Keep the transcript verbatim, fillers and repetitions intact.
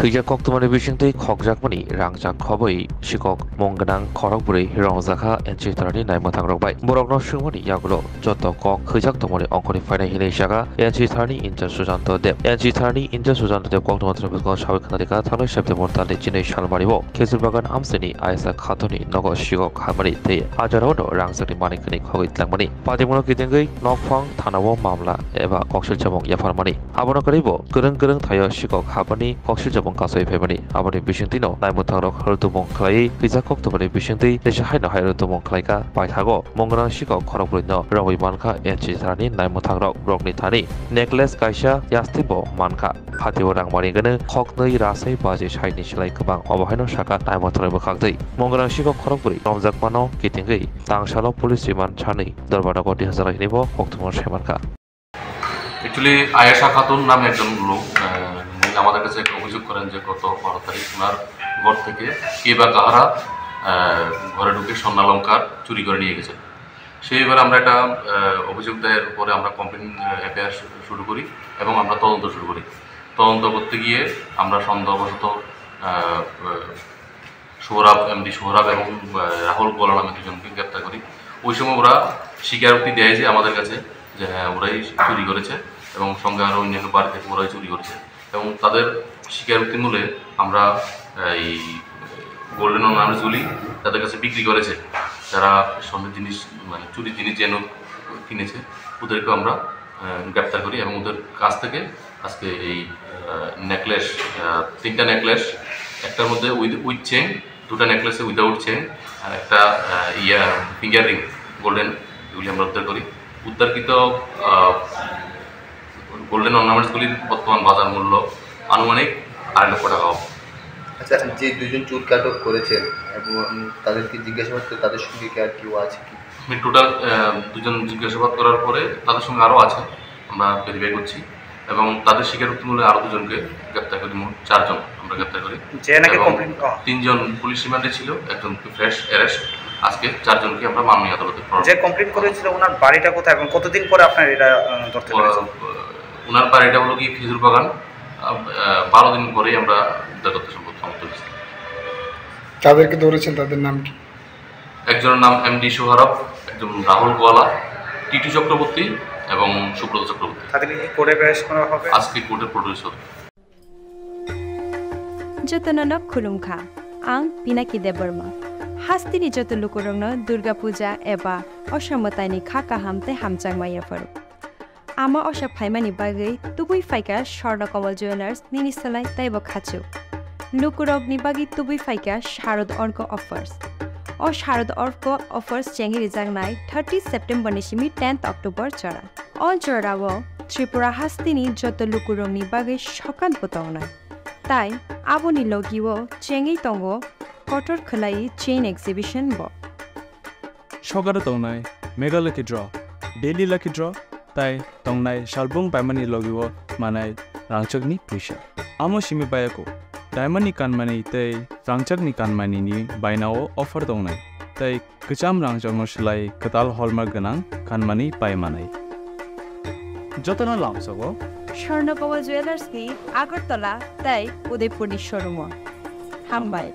Twijak koktwmani bisingtwi khokjakmani rangchak khobwi sikok mung gwnang khorokbrwi romjakha N C Tharani naimwthangrok bai. Borokno swngmani yagulo joto kok khwijak tongmani ongkhorwi phainai hinwi sakha N C Tharani Incha Sujanto Deb. N C Tharani Incha Sujanto Deb koktwma thani bwskango sawi khna rikha thangnai September talni chinwi salmario Khejurbagan amchaini Aisa Khatoni nogo sikok habmani tei a jorao no rangchakni manik khwnwi khogwi tlangmani. Patimungno kitingwi nokphang thanao mamla eba koksil chamung yapharmani. Abono kwrwibo kwrwng kwrwng thaio sikok habani koksil chamung kasui phaimani. Aboni bisingtwino naimwthangrok rwtubung khlaiwi kisa koktwmani bisingtwi teisa haino hai rwtubung khlaikha. Paithago mung gwnang sikok khorokbrwino romwi mankha N C Tharani naimwthangrok. Rokni thani necklace kaisa yastimbo mankha. Phatio rangmani gwnwi khoknwi rasai baji saini slai kwbang, obo haino sakha naimwthangrok bwkhaktwi. Mung gwnang sikok khorokbrwi romjakmano kitingwi tangsalo police remand sanwi dorbarnogo dihajaknai hinwibo koktwmao saimankha. Actually Ayesha Khatun নামে একজন লোক, আহ, উনি আমাদের কাছে একটা অভিযোগ করেন যে গত বারো তারিখ ওনার ঘর থেকে কে বা কাহারা, আহ, ঘরে ঢুকে স্বর্ণালংকার চুরি করে নিয়ে গেছেন। সেই ব্যাপারে আমরা একটা, আহ, অভিযোগ দায়ের করে আমরা কমপ্লেন, আহ, এফআইআর শু-, শুরু করি এবং আমরা তদন্ত শুরু করি। তদন্ত করতে গিয়ে আমরা সন্দেহবশত, আহ, সোহরাব, এমডি সোহরাব এবং, আহ, রাহুল গোয়ালা নামে দুজনকে গ্রেপ্তার করি। ওই সময় ওরা স্বীকারোক্তি দেয় যে আমাদের কাছে যে হ্যাঁ, ওরাই চুরি করেছে এবং সঙ্গে আরও অন্যান্য বাড়ি থেকে ওরাই চুরি করেছে এবং তাদের স্বীকারোক্তি মূলে আমরা এই গোল্ডেন অর্নামেন্টসগুলি যাদের কাছে বিক্রি করেছে, যারা স্বর্ণের জিনিস, মানে চুরির জিনিস যেন কিনেছে, ওদেরকে আমরা, আহ, গ্রেপ্তার করি এবং ওদের কাছ থেকে আজকে এই, আহ, নেকলেস, আহ, তিনটা নেকলেস, একটার মধ্যে উইথ, উইথ চেইন, দুটা নেকলেসে উইদাউট চেইন, আর একটা, আহ, ইয়া, ফিঙ্গার রিং, গোল্ডেন, এগুলি আমরা উদ্ধার করি। উদ্ধারকৃত, আহ, গোল্ডেন অর্নামেন্টসগুলির বর্তমান বাজার মূল্য আনুমানিক আড়াই লক্ষ টাকা হবে। আচ্ছা, যে দুজন চুর কাটক করেছেন এবং তাদেরকে জিজ্ঞাসাবাদ করে তাদের সঙ্গে কি আর কেউ আছে কি? আমি টোটাল, আহ, দুজন জিজ্ঞাসাবাদ করার পরে তাদের সঙ্গে আরও আছে, আমরা ভেরিফাই করছি এবং তাদের স্বীকারোক্তি মূলে আরও দুজনকে গ্রেপ্তার করি, মোট চারজন আমরা গ্রেপ্তার করি। যে নাকি এবং কমপ্লেন, ও। তিনজন পুলিশ রিমান্ডে ছিল, একজন ফ্রেশ অ্যারেস্ট, আজকে চারজনকে আমরা মাননীয় আদালতে প্রেরণ যে করি। কমপ্লেন করেছিল, ওনার বাড়িটা কোথায় এবং কতদিন পরে আপনার এটা, আহ, ধরতে ও, পেরেছেন? ওনার বাড়িটা হলো কি খেজুর বাগান, আহ, আহ, বারো দিন পরেই আমরা উদ্ধার করতে সম্ভব, সমর্থ হয়েছি। যাদেরকে ধরেছেন তাদের নাম কি? একজনের নাম এমডি সোহরাব, একজন রাহুল গোয়ালা, টিটু চক্রবর্তী এবং সুব্রত চক্রবর্তী। তাদেরকে কি কোর্টে পেশ করা হবে? আজকে কোর্টে প্রডিউস হবে। Jotono no khulumkha, ang Pinaki Debbarma. Hasteni joto lukurokno Durga Puja eba Osha mwtaini kha kaham tei hamjakma yapharo. Ama Osha phaimani bagwi tubui phaikha Swarna Kamal Jewellers nini slai teibo khachuk. Lukurokni bagwi tubui phaikha Sharad Orko Offers. O Sharad Orko Offers chengwi rijaknai thirty September ni simi tenth October jora. O jorao Tripura hasteni joto lukurokni bagwi sokat bo tongnai. Tai aboni logio chengwi tongo kotor khwlai chain exhibition bo. Sogaro tongnai Mega Lucky Draw, Daily Lucky Draw, tai tongnai salbung paimani logio manai rangchakni puisa. Amo simi bayako, diamond ni kanmani tei rangchakni kanmani ni bainao offer tongnai, tai kwcham rangchakno slai kwtal hallmark gwnang kanmani pai manai. Jotono lamsogo Swarna Kamal Jewellers ni Agartala tai Udaipur ni showroom o. Hambai.